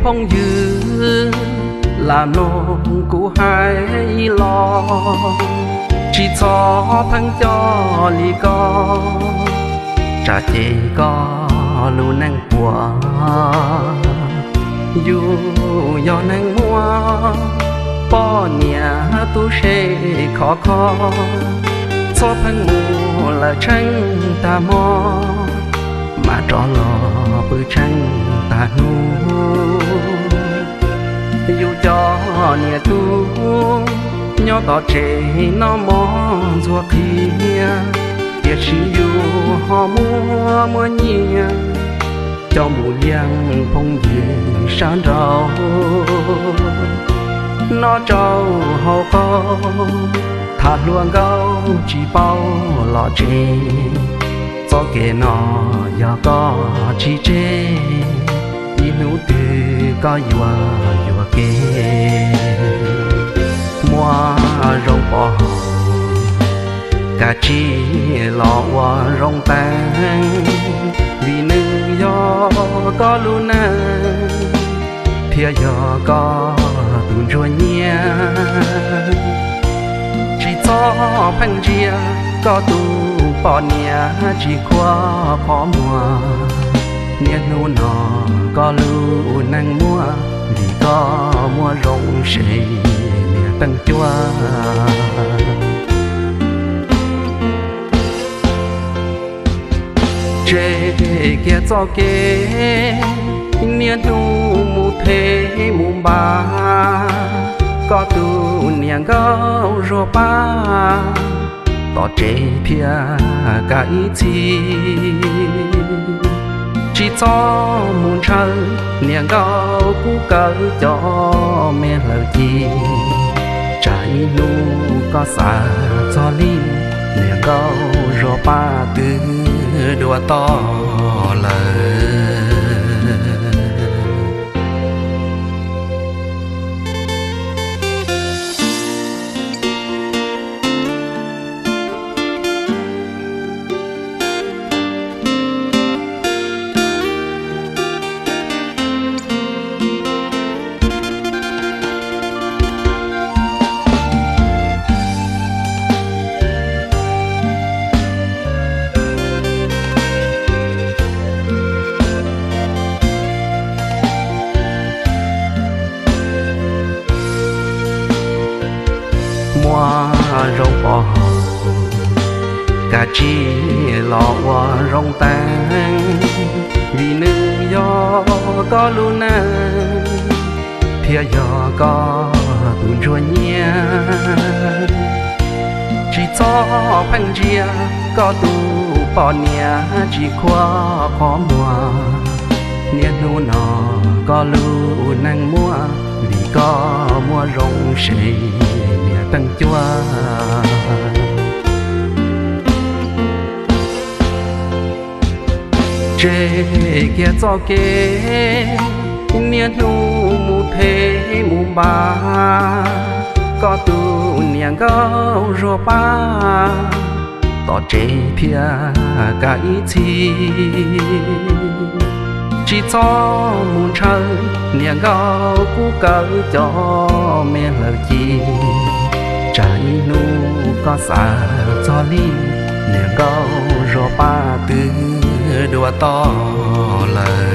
Phooj ywg, lam mloog kuv hais los, tsis txhob pheej coj li ko, tsam ces koj lub neej puas. Yus yog neeg muaj poj niam tub se khov kho, txhob pheej mus lawm tsheej tag hmo, mam rov los pw tsheej tag hnub. Yus cov niam tub nyob tom tsev noj mov ntxuag qhia, tiam sis yus ho muaj muaj nyiaj coj mus liaj phooj ywg sab nraud. Noj tsau haus qaug, tham hluas nkauj tsis paub los tsev. Txoj kev no yog koj tsis tseg, ib hnub twg koj yuav yuam kev. Muaj zoo pov haum, kav tsij los ua zoo teev, vim nws yog koj lub neej thiab yog koj tus ntsuag nyiaj. Tsis txhob pheej ntsia koj tus poj niam tsis khuam qhov muag, niaj hnub no koj lub neej muaj, vim koj muaj zoo se niam teej cuab. Tseg kiag txoj kev niaj hnub mus them mus npam, koj tus niam nkauj zuag pab, tom tsev thiaj kav ib txhis. Tsis txhob mus ntshaw niam nkauj kub kawm cov me hlaws ci, tsam ib hnub koj xav txog li, niam nkauj zuag pab twb dua toj lawm. Muaj zoo pov haum, kav tsij los ua zoo teev, vim nws yog koj lub neej thiab yog koj tus ntsuag nyiaj. Tsis txhob pheej ntsia koj tus poj niam tsis khuam qhov muag, niaj hnub no koj lub neej muaj, vim koj muaj zoo se niam teej cuab. Tseg kiag txoj kev niaj hnub mus them mus npam, koj tus niam nkauj zuag pab, tom tsev thiaj kav ib txhis. Tsis txhob mus ntshaw niam nkauj kub kawm cov me hlaws ci, tsam ib hnub koj xav txog li, niam nkauj zuag pab twb dua toj lawm.